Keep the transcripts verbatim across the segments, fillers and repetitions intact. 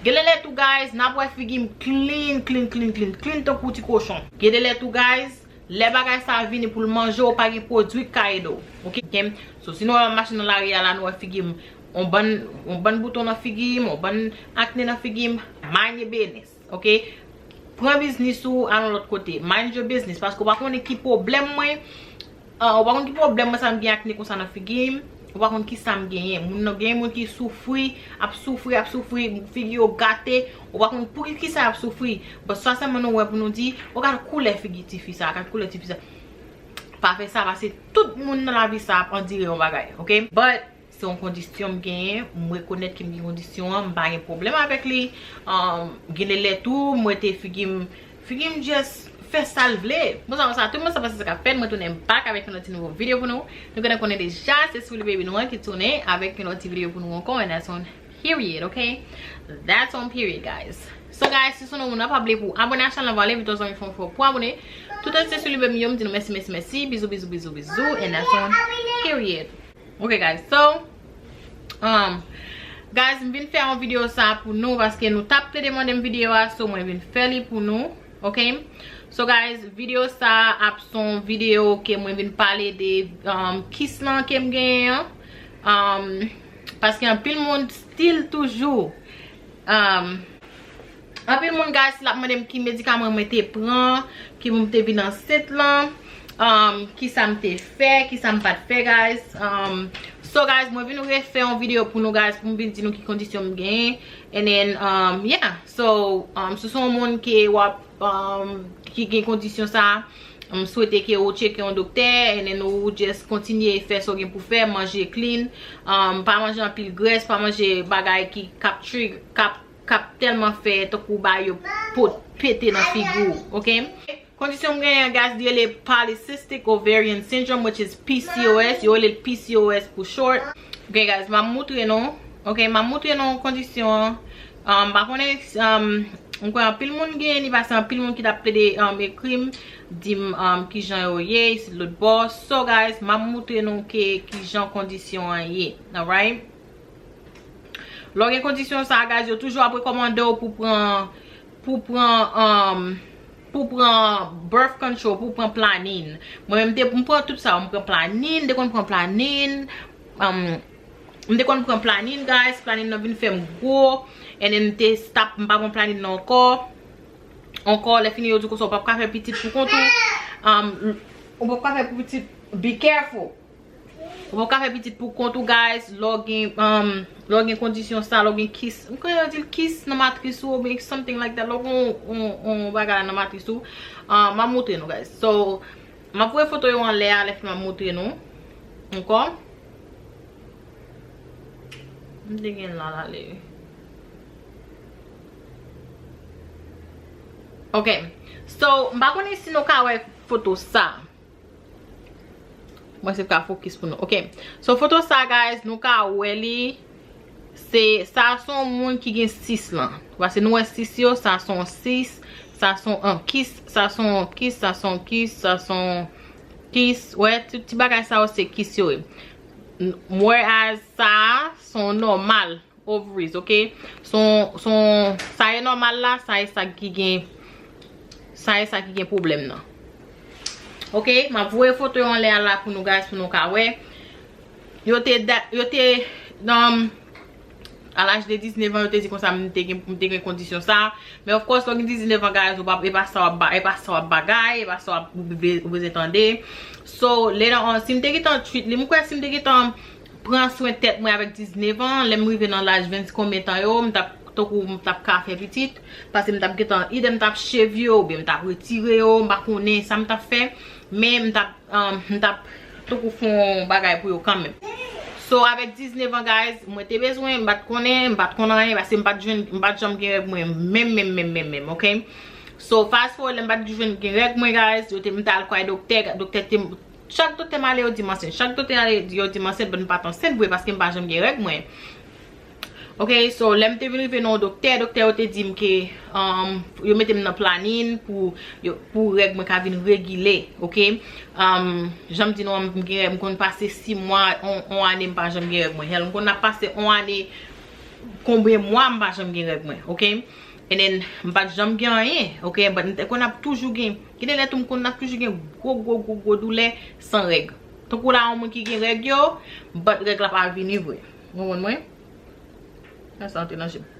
Gen de lè tou, guys, n ap wè figi m clean, clean, clean, clean, clean, tankou ti kochon. Gen de lè tou, guys, lè bagay sa vini pou l manje w, pa gen pwodui k ka ede w. Ok? Ok? So, si nou wè m ap mache nan lari a la, nou wè figi m, on bann, on bann bouton nan figi m, on bann akne nan figi m, mind your business. Ok? Pran biznis ou, al yon lòt kote. Mind your business. Paske w pa konnen ki pwoblèm mwen, ah, ou pa konn ki pwoblèm mwen sa m gen akne konsa nan figi m. Ou pa konn ki sa m genyen. Moun nan, gen moun ki soufri, ap soufri, ap soufri, figi yo gate. Ou pa konn pou ki, ki sa y ap soufri. But sa sèlman nou wè pou nou di, o gad koulè figi tifi sa, gad koulè tifi sa. Pa fè sa, paske tout moun nan lavi sa ap andire yon bagay, ok? But se yon kondisyon m genyen, m rekonèt ke m gen kondisyon an, m pa gen pwoblèm avèk li. Um, gen de lè tou, m wete figi m, figi m just fè sa l vle. Bon, sa, sa, tout moun sa pase sa k ap fèt, mwen tounen back avèk yon lòt ti nouvo videyo pou nou. Nou gentan konnen deja, se Souli Baby nou an ki tounen avèk yon lòt ti videyo pou nou ankò, and that's on period, ok? That's on period, guys. So, guys, si se nou moun nan, pa bliye pou abòne a chanèl la, vale, envite zanmi fè yon fò pou abòne. Tout ansyen Souli Baby yo, m di nou mèsi, mèsi, mèsi. Bizou, bizou, bizou, bizou, and that's on period. Ok, guys, so, um, guys, m vin fè yon videyo sa pou nou paske nou t ap plede mande m videyo a, so mwen vin fè li pou nou, ok? So, guys, videyo sa ap son videyo ke mwen vin pale de, um, kis lan ke m genyen an. Um, paske anpil moun still toujou, um, anpil moun, guys, l ap mande m ki medikaman mwen te pran, ki pou m te vin ansent lan, um, ki sa m te fè, ki sa m pa t fè, guys. Um, so, guys, mwen vin refè yon videyo pou nou, guys, pou m vin di nou ki kondisyon m genyen. And then, um, yeah. So, um, si w se yon moun ke w ap, um, ki gen kondisyon sa, m swete ke ou tcheke yon doktè, and then ou just kontinye fè sa w gen pou fè, manje clean, um, pa manje anpil grès, pa manje bagay ki k ap trigger, k ap k ap tèlman fè tankou bagay yo pot pete nan figi w, ok? Kondisyon m genyen an, guys, li rele polycystic ovarian syndrome, which is P C O S. Yo rele l P C O S pou short. Ok, guys, m ap moutre nou. Ok, m ap moutre nou kondisyon an. Um, m pa konnen, um, m kwè anpil moun genyen li, paske anpil moun ki t ap plede, um, ekri m, di m, um, kijan yo ye, isit lòt bò. So, guys, m ap moutre nou ke kijan kondisyon an ye. Alright? Lè w gen kondisyon sa, guys, yo toujou ap rekòmande w pou pran, pou pran, um, pou pran birth control, pou pran planin. Mwen menm, m te, m pran tout sa, m pran planin, m te konn pran planin, um, m te konn pran planin, guys, planin nan vin fè m gwo, and then m te stop, m pa pran planin nan ankò. Ankò, lè fini yo di w konsa, ou p ap ka fè pitit pou kont ou. Um, ou p ap ka fè pitit, be careful. Ou p ap ka fè pitit pou kont ou, guys, lè w gen, um, lè w gen kondisyon sa, lè w gen kis. M kwè yo di l kis nan matris ou, oubyen something like that. Lè w gen yon, yon, yon bagay nan matris ou, um, m ap moutre nou, guys. So, m ap voye foto yo anlè a, lè fini m ap moutre nou. Ankò. M te gen l la, l ale. Ok. So, m pa konnen si nou ka wè foto sa. Mwen se ka fokis pou nou. Ok. So, foto sa, guys, nou ka wè li. Se, sa se yon moun ki gen sis lan. Paske nou wè sis yo, sa se yon sis, sa se yon kis, sa se yon kis, sa se yon kis, sa se yon kis. Wè, ti, ti bagay sa yo se kis yo ye. N-, whereas sa a, se yon nòmal ovaries, ok? Se yon, se yon, sa e nòmal la, sa e sa ki gen, sa e sa ki gen pwoblèm nan. Ok, m ap voye foto yo anlè a la pou nou, guys, pou nou ka wè. Yo te da-, yo te, nan, a laj de diznèf an, yo te di konsa m te gen, m te gen kondisyon sa. Men of course, lè w gen diznèf an, guys, ou pa, e pa sa w ap ba-, e pa sa w ap bagay, e pa sa w ap, ou be-, ou bezwen tande. So, later on, si m te gentan treat li, m kwè si m te gentan pran swen tèt mwen avèk diznèf an, lè m rive nan laj vennkonbyen tan yo, m t ap, tankou m t ap ka fè pitit, paske m t ap gentan, either m t ap shave yo, oubyen m t ap retire yo, m pa konnen sa m t ap fè, men m t ap, um, m t ap tankou fè yon bagay pou yo kanmenm. So, avèk diznèf an, guys, mwen te bezwen, m pa t konnen, m pa t konn anyen, paske m pa t jwenn, m pa t janm gen règ mwen, menm, menm, menm, menm, menm, ok? So, fast forward, lè m pa t jwenn gen règ mwen, guys, yo te, m t al kwè doktè, doktè te, chak doktè m ale, yo di m ansent. Chak doktè ale, yo di m ansent, but m pa t ansent vre, paske m pa janm gen règ mwen. Ok, so, lè m te vin rive nan yon doktè, doktè yo te di m ke, um, yo mete m nan planin pou, yo, pou règ mwen ka vin regile, ok? Um, jan m di nou an, m gen règ, m konn pase sis mwa, on, on ane m pa janm gen règ mwen. Hell, m konn ap pase on ane, Konbyen mwa m pa janm gen règ mwen, ok? And then, m pa t janm gen anyen, ok? But m te konn ap toujou gen, gen de lè tou m konn ap toujou gen gwo, gwo, gwo, gwo doulè san règ. Tankou la, yon moun ki gen règ yo, but règ la pa vini vre. Ou konprann mwen? Sa, sa antre nan je m.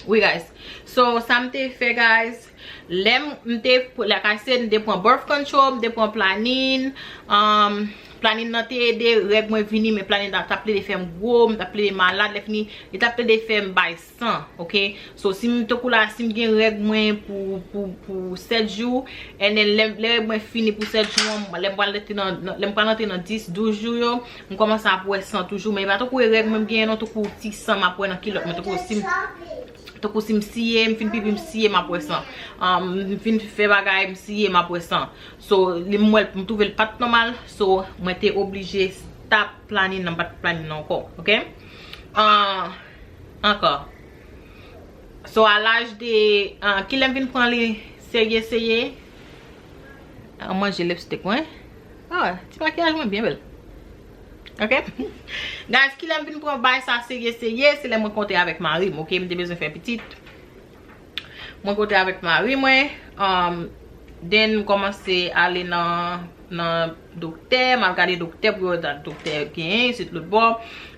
Wi, guys. So, sa m te fè, guys, lè m, m te, like I said, m te pran birth control, m te pran planin, um, planin nan te ede règ mwen vini, men planin nan t ap plede fè m gwo, m t ap plede malad, lè fini, li t ap plede fè m bay san, ok? So, si m, tankou la, si m gen règ mwen pou, pou, pou sèt jou, and then lè, lè règ mwen fini pou sèt jou an, lè m pral antre nan, nan, lè m pral antre nan dis, douz jou yo, m kòmanse ap wè san toujou, men e pa tankou e règ mwen m genyen non, tankou ti san m ap wè nan kilòt mwen, tankou si m, tankou si m siye, m fin pipi m siye, m ap wè san. Um, m fin fè bagay, m siye, m ap wè san. So, li m wè l, m twouve l pa t nòmal, so, mwen te oblije stop planin nan, m pa t planin nan ankò, ok? Ah, ankò. So, a laj de, ah, kilè m vin pran li serye, serye? Ah, manje lipstick mwen. Ah, ti makiyaj mwen byen bèl. Ok? Guys, kilè m vin pran bay sa serye, serye, se lè mwen kontre avèk mari m, ok? M te bezwen fè pitit. Mwen kontre avèk mari mwen, um, then m kòmanse ale nan, nan doktè, m al gade doktè pou yo dat doktè genyen, isit lòt bò.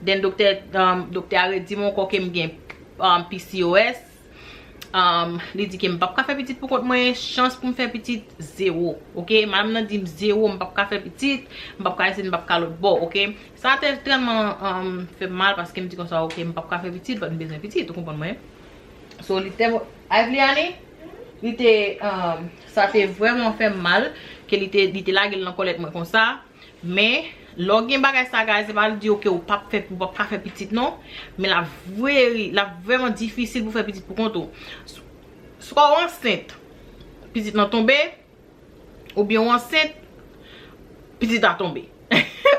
Then doktè, um, doktè a redi m ankò ke m gen, um, P C O S. Um, li di ke m p ap ka fè pitit pou kont mwen, chans pou m fè pitit, zewo. Ok, madanm nan di m zewo, m p ap ka fè pitit, m p ap ka isit, m p ap ka lòt bò, ok. Sa te tèlman, um, fè m mal paske m di konsa, ok, m p ap ka fè pitit, but m bezwen pitit, ou konprann mwen. So, li te, Ivliani, li te, um, sa te vrèman fè m mal, ke li te, li te lage l nan kòlèt mwen konsa. Men, lè w gen bagay sa, guys, se pa l di, ok, ou p ap fè, ou p ap ka fè pitit, non. Men l ap vre, l ap vrèman difisil pou fè pitit pou kont ou. S-, swa w ansent, pitit lan tonbe, oubyen w ansent, pitit la tonbe.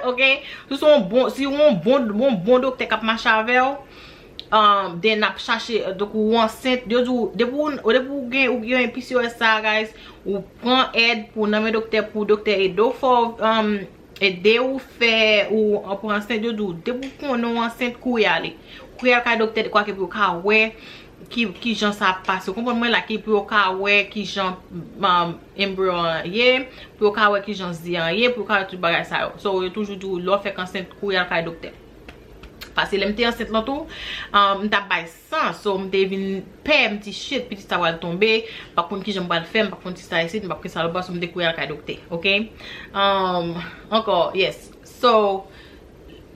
Ok? Si se yon bon, si yon bon, yon bon doktè k ap mache avè w, um, then ap chache, donk ou ansent, yo di w, depi w, depi w gen, ou gen P C O S sa, guys, ou pran èd pou nan men doktè, pou doktè ede w fè, um, ede w fè, ou, ou pran ansent, yo di w, depi w konnen w ansent, kouri ale. Kouri al kay doktè, dekwa ke pou yo ka wè ki, ki jan sa ap pase. Ou konprann mwen la, ki pou yo ka wè ki jan, um, embryo an ye, pou yo ka wè ki jan ze an ye, pou yo ka wè tout bagay sa yo. So, yo toujou di w, lè w fèk ansent, kouri al kay doktè. Paske lè m te ansent lan tou, um, m t ap bay san, so m te vin pè, m di, shit, pitit sa pral tonbe, m pa konn kijan m pral fè, m pa konn si sa isit, m pa konn sa lòt bò, so m te kouri al kay doktè, ok? Um, ankò, yes. So,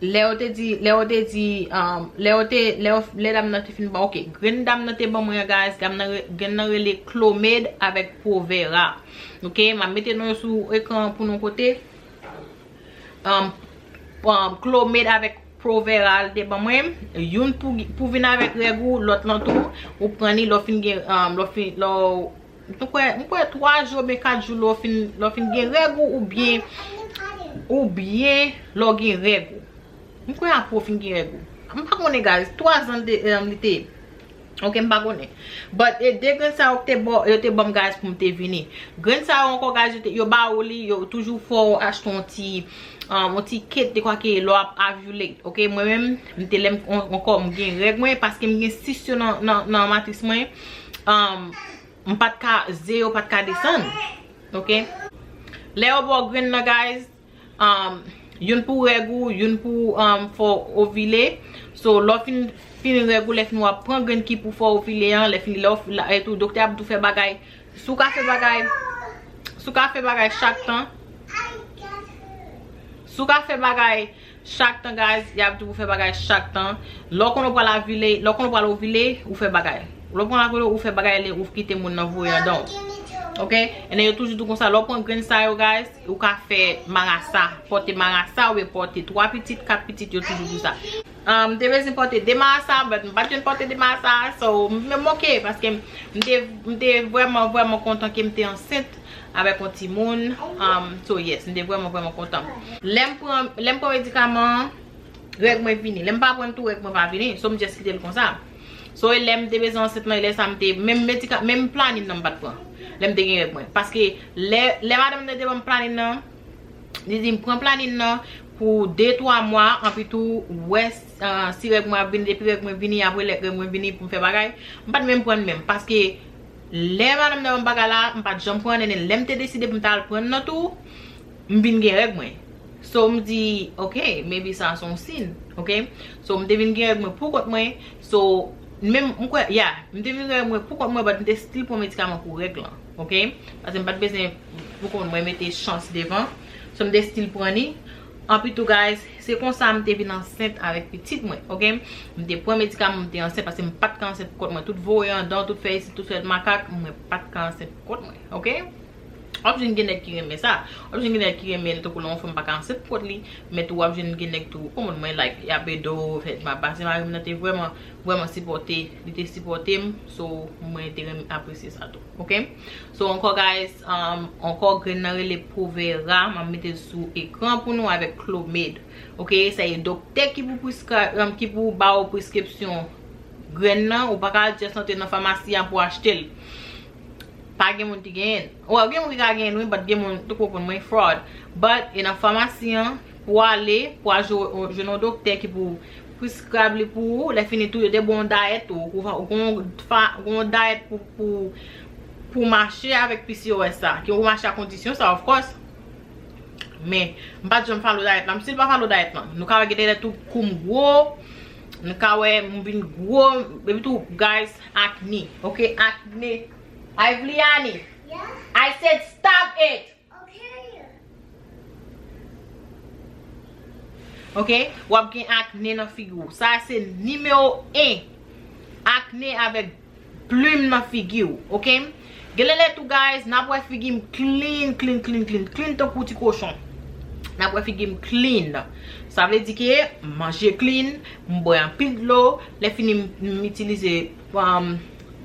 lè yo te di, lè yo te di, um, lè yo te, lè yo, lè dam nan te fin ban, ok, grenn dam nan te ban mwen an, guys, dam nan re-, grenn nan rele Clomid avèk Provera. Ok, m ap mete non yo sou ekran an pou nou kote. Um, um, Clomid avèk Provera l te ban mwen. Youn pou, pou vin avèk règ ou, lòt lan tou, ou pran li, lè w fin gen, um, lè w fin, lè w, m kwè, m kwè twa jou oubyen kat jou lè w fin, lè w fin gen règ ou, oubyen, oubyen lè w gen règ ou. M kwè apre w fin gen règ ou. M pa konnen, guys, twa zan de, um, li te. Ok, m pa konnen. But, e de grenn sa yo te ba, yo te ban m, guys, pou m te vini. Grenn sa yo ankò, guys, yo te, yo ba ou li, yo toujou fè w achte yon ti, um, yon ti kit dekwa ke lè w ap ovulate. Ok, mwen menm, m te lè m, an-, ankò, m gen règ mwen, paske m gen sis yo nan, nan, nan matris mwen. Um, m pa t ka, ze yo pa t ka desann. Ok? Lè yo ba w grenn nan, guys, um, youn pou règ ou, youn pou, um, fè w ovile. So, lè w fin, fin règ ou, lè fini w ap pran grenn ki pou fè w ovile an, lè fini, lè w, la, e tou, doktè ap tou fè bagay. Si w ka fè bagay, si w ka fè bagay chak tan, si w ka fè bagay chak tan, guys, y ap di w pou fè bagay chak tan. Lè w konnen w pral ovile, lè w konnen w pral ovile, ou fè bagay. Lè w pral ovile, ou fè bagay, lè ou kite moun nan voye andan w. Ok? And then yo toujou di w konsa, lè w pran grenn sa yo, guys, ou ka fè marasa, pòte marasa, oubyen pòte twa pitit, kat pitit, yo toujou di w sa. Ah, m te bezwen pòte de marasa, but m pa t jwenn pòte de marasa, so, m, m ok, paske m, m te, m te vrèman, vrèman kontan ke m te ansent avèk yon timoun. Um, so, yes, m te vrèman, vrèman kontan. Lè m pran, lè m pran medikaman an, règ mwen vini. Lè m pa pran l tou, règ mwen pa vini. So, m just kite l konsa. So, e lè m te bezwen ansent lan, e lè sa m te, menm medika-, menm planin nan m pa t pran. Lè m te gen règ mwen. Paske lè, lè madanm nan te ban m planin nan, li di m pran planin nan, pou de twa mwa, anpi tou wè, ah, si règ mwen ap vini, depi règ mwen vini, apre lè règ mwen vini pou m fè bagay, m pa t menm pran l menm, paske lè madanm nan ban m bagay la, m pa t janm pran l, ennen lè m te deside pou m ta al pran l nan tou, m vin gen règ mwen. So, m di, ok, maybe sa se yon siy, ok? So, m te vin gen règ mwen pou kont mwen. So, menm, m kwè, yeah, m te vin gen règ mwen pou kont mwen, but m te still pran medikaman pou règ lan, ok? Paske m pa t bezwen pou kont mwen mete chans devan. So, m te still pran li. Anpi tou, guys, se konsa m te vin ansent avèk pitit mwen, ok? M te pran medikaman, m te ansent, paske m pa t ka ansent pou kont mwen. Tout voye andan, tout fè isit, tout fè makak, mwen pa t ka ansent pou kont mwen, ok? W ap jwenn gen nèg ki renmen sa. W ap jwenn gen nèg ki renmen l, tankou lè yon fanm pa ka ansent pou kont li, men tou w ap jwenn gen nèg tou, kòman mwen, like, y ap ede w, fè, ma, paske mari m nan te vrèman, vrèman sipòte, li te sipòte m, so, mwen te renmen apresye sa tou, ok? So, ankò, guys, um, ankò, grenn nan rele Provera, m ap mete l sou ekran pou nou avèk Clomid, ok? Sa e doktè ki pou prescri-, um, ki pou ba w preskripsyon grenn nan, ou pa ka al just antre nan famasi a pou achte l. Pa gen moun ki genyen l. Well, gen moun ki ka genyen l, wi, but gen moun, ou konprann mwen, fraud. But, e nan famasi an, pou ale, pou al jwe, jwenn yon doktè ki pou prescribe li pou ou, lè fini tou, yo te ba w yon diet tou, ou, ou, ou, ou, ou, yon diet pou, pou, pou mache avèk P C O S sa, ki ou mache ak kondisyon sa, of course. Men, m pa t janm follow diet lan. M still pa follow diet lan. Nou ka wè gen de lè tou kou m gwo. Nou ka wè m vin gwo. Epi tou, guys, acne. Ok, acne. Ivliani. Yeah? I said stop it. Ok? W ap gen akne nan figi w. Sa se nimewo en. Akne avèk plim nan figi w, ok? Gen lè lè tou, guys, n ap wè figi m clean, clean, clean, clean, clean tankou ti kochon. N ap wè figi m clean. Sa vle di ke m manje clean, m bwè anpil dlo, lè fini m, m itilize, um,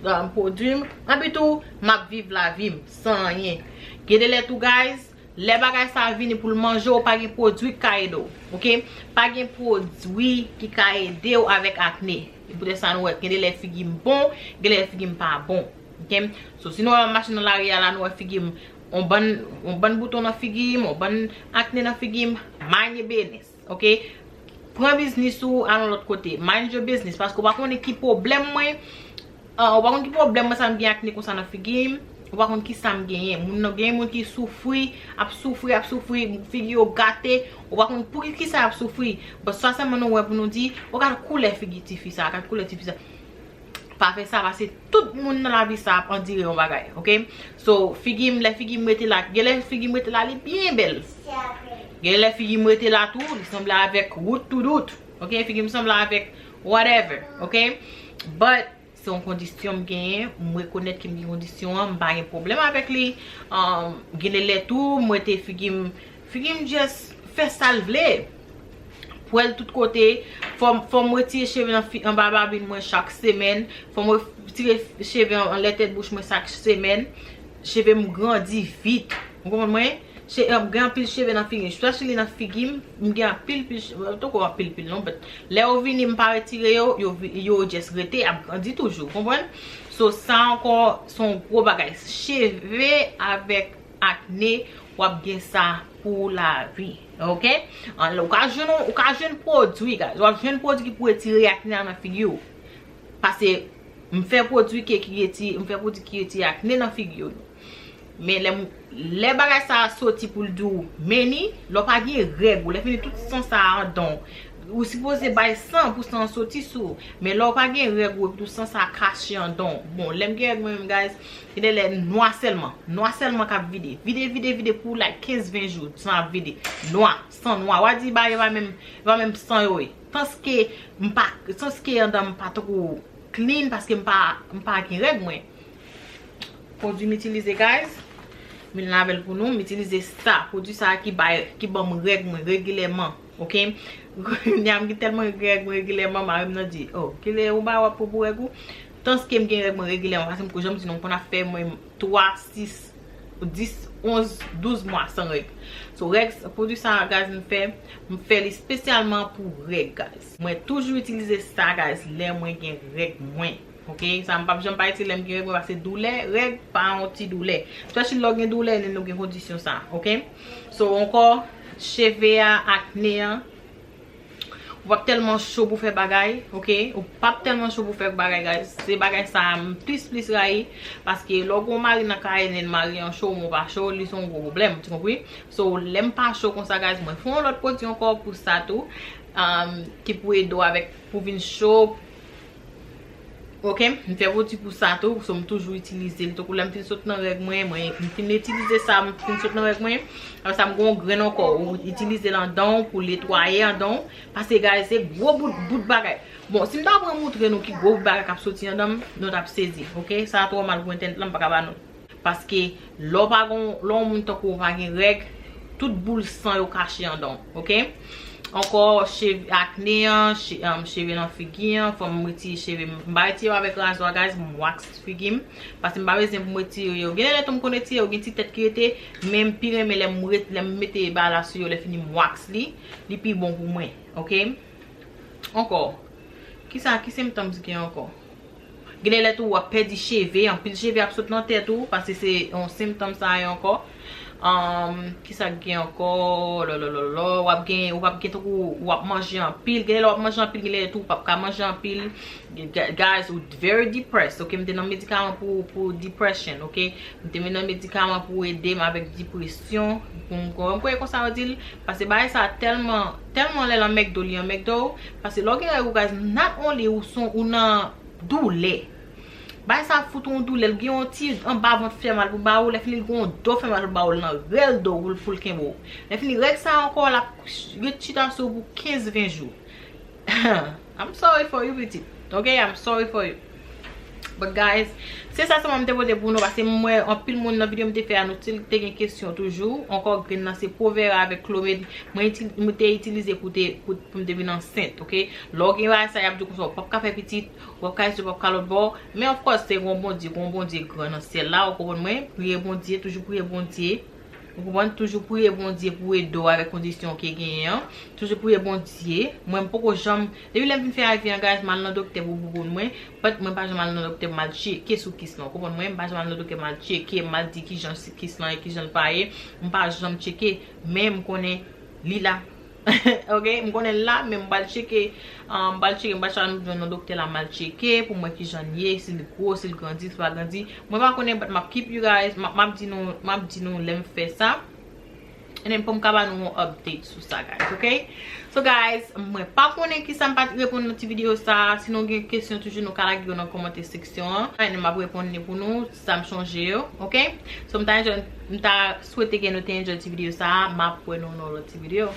um, pwodui m. Anpi tou, m ap viv lavi m san anyen. Gen de lè tou, guys, lè bagay sa a vini pou l manje w, pa gen pwodui ki ka ede w, ok? Pa gen pwodui ki ka ede w avèk akne. E poutèt sa nou wè, gen de lè figi m bon, gen de lè figi m pa bon, ok? So, si nou wè m mache nan lari a la, nou wè figi m, on bann, on bann bouton nan figi m, on bann akne nan figi m, mind your business, ok? Pran biznis ou, al yon lòt kote. Mind your business, paske w pa konnen ki pwoblèm mwen, ah, ou pa konn ki pwoblèm mwen sa m gen akne konsa nan figi m, ou pa konn ki sa m genyen. Moun nan, gen moun ki soufri, ap soufri, ap soufri, figi yo gate, ou pa konn pou ki, ki sa y ap soufri. But sa sèlman nou wè pou nou di, o gad koulè figi tifi sa, gad koulè tifi sa. Pa fè sa, paske tout moun nan lavi sa ap andire yon bagay, ok? So, figi m, lè figi m rete la, gen lè figi m rete la, li byen bèl. Gen lè figi m rete la tou, li sanble avèk wout tou dout, ok? Figi m sanble avèk whatever, ok? But, se yon kondisyon m genyen, m rekonèt ke m gen kondisyon an, m pa gen pwoblèm avèk li. Um, gen de lè tou, m rete figi m, figi m just fè sa l vle. Pwèl tout kote, fò m, fò m retire cheve nan fi-, anba babin mwen chak semèn, fò m retire cheve an, anlè tèt bouch mwen chak semèn. Cheve m grandi vit. Ou konprann mwen? Che-, um, gen anpil cheve nan figi m. Especially nan figi m, m gen anpil pil cheve, tankou anpil pil non, but lè yo vini, m pa retire yo, yo vi-, yo just rete, ap grandi toujou, konprann? So, sa ankò, se yon gwo bagay. Cheve avèk akne, w ap gen sa pou lavi, ok? An, ou ka jwenn, ou ka jwenn pwodui, guys. W ap jwenn pwodui ki pou retire akne a nan figi w. Paske m fè pwodui ke, ki reti-, m fè pwodui ki retire akne nan figi yo. Men lè m, lè bagay sa a soti pou l di w meni, lè w pa gen règ ou, lè fini tout san sa a andan w, ou sipoze bay san pou san an soti sou w. Men lè w pa gen règ ou epi tou san sa a kache andan w. Bon, lè m gen règ mwen menm, guys, gen de lè nwa sèlman. Nwa sèlman k ap vide. Vide, vide, vide pou like kenz ven jou, san ap vide. Nwa, san nwa. W a di bagay yo pa menm, yo pa menm san yo ye. Tanske m pa, tanske andan m pa tankou clean paske m pa, m pa gen règ mwen. Pwodui m itilize, guys, m vin lave l pou nou, m itilize sa, pwodui sa ki bay, ki ban m règ mwen regilyèman, ok? Kounya m gen tèlman règ mwen regilyèman, mari m nan di, oh, kilè ou bay w ap pran pou règ ou? Tanske m gen règ mwen regilyèman, paske m, jan m di nou, m konn ap fè mwen twa, sis, dis, onz, douz mwa san règ. So, règ, pwodui sa, guys, m fè, m fè li espesyalman pou règ, guys. Mwen toujou itilize sa, guys, lè mwen gen règ mwen. Ok? Sa m p ap janm pa itilize lè m gen règ mwen, paske doulè règ pa yon ti doulè. Especially lè w gen doulè, lè nou gen kondisyon sa. Ok? So, ankò, Cheve a, akne an. Ou p ap tèlman cho pou fè bagay, ok? Ou p ap tèlman cho pou fè bagay, guys. Se bagay sa a m plis, plis rayi. Paske lè w gen yon mari nan kay, lè mari an cho, men w pa cho, li se yon gwo pwoblèm, ti konpri? So, lè m pa cho konsa, guys, mwen fè yon lòt pwodui ankò pou sa tou, um, ki pou ede w avèk, pou vin cho, ok? M fè pwodui pou sa tou, so m toujou itilize l. Tankou lè m fin sot nan règ mwen, mwen, m fin itilize sa, m fin sot nan règ mwen, apre sa m gen yon grenn ankò, ou itilize l anndan w pou netwaye anndan w, paske guys, se gwo bout, bout bagay. Bon, si m ta pran montre nou ki gwo bout bagay k ap soti anndan m, nou t ap sezi, ok? Sa twò mal pou entènèt la, m pa ka ba nou. Paske lè w pa gon, lè yon moun tankou w pa gen règ, tout boul san yo kache anndan w, ok? Ankò, cheve, akne an, che-, um, cheve nan figi an, fò m retire cheve m. M pa retire yo avèk razwa, guys, m wax figi m. Paske m pa bezwen pou m retire yo. Gen lè tou m konn retire yo, gen ti tèt ki rete, men m pi renmen lè m ret-, lè m mete bagay la sou yo, lè fini m wax li, li pi bon pou mwen, ok? Ankò, kisa, ki symptoms gen ankò? Gen de lè tou w ap pèdi cheve, anpil cheve ap sot nan tèt ou, paske se yon symptom sa yo ankò. Um, kisa k gen ankò? Lòlòlòlò, w ap gen, w ap gen tankou w ap manje anpil. Gen de lè w ap manje anpil, gen de lè tou w p ap ka manje anpil. Gu-, guys, ou very depressed, ok? M te nan medikaman pou, pou depression, ok? M te nan medikaman pou ede m avèk depresyon. Pou m, m kwè konsa yo di l. Paske bagay sa tèlman, tèlman lè l anmègde w, li anmègde w. Paske lè w gen règ ou, guys, not only ou son, ou nan doulè. Bagay sa fout ou yon doulè, l gen yon ti anba vant fè mal pou ba ou, lè fini l gen yon do fè mal pou ba ou, l nan rèl do pou l, pou l kenbe w. Lè fini règ sa ankò, l ap ret chita sou ou pou kenz ven jou. I'm sorry for you, pitit. Ok, I'm sorry for you. But guys, se sa sèlman m te pote pou nou, paske m wè anpil moun nan videyo m te fè a, nou te, te gen kesyon toujou. Ankò, grenn nan se Provera avèk Clomid. Mwen itil-, mwen te itilize pou te, pou, pou m te vin ansent, ok? Lè w gen bagay sa, y ap di w konsa, w p ap ka fè pitit, w p ap ka isi, w p ap ka lòt bò. Men of course, se yon Bondye, yon Bondye gran nan syèl la, ou konprann mwen? Priye Bondye, toujou priye Bondye. Ou konprann? Toujou priye Bondye pou ede w avèk kondisyon ke genyen an. Toujou priye Bondye. Mwen, m poko janm, depi lè m vin fè IVF an, guys, m al nan doktè pou bouboun mwen. But mwen pa janm al nan doktè, m al tcheke sou kis lan. Ou konprann mwen? M pa janm al nan doktè, m al tcheke, m al di kijan kis lan ye, kijan l pa ye. M pa janm tcheke, men m konnen li la. Ok, m konnen l la, men m pral tcheke, um, m pral tcheke, m pral chita nan doktè la, m al tcheke pou m wè kijan l ye, si l gwo, si l grandi, si l pa grandi. Mwen pa konnen, but m ap keep you guys, m ap, m ap di nou, m ap di nou lè m fè sa. And then pou m ka ba nou yon update sou sa, guys, ok? So, guys, mwen pa konnen kisa m pa t reponn nan ti videyo sa. Si nou gen kesyon toujou, nou ka lage yo nan kòmantè seksyon an. And then m ap reponn li pou nou, sa m sonje yo, ok? So, m ta enjoy, m ta swete ke nou te enjoy ti videyo sa. M ap wè nou nan lòt ti videyo.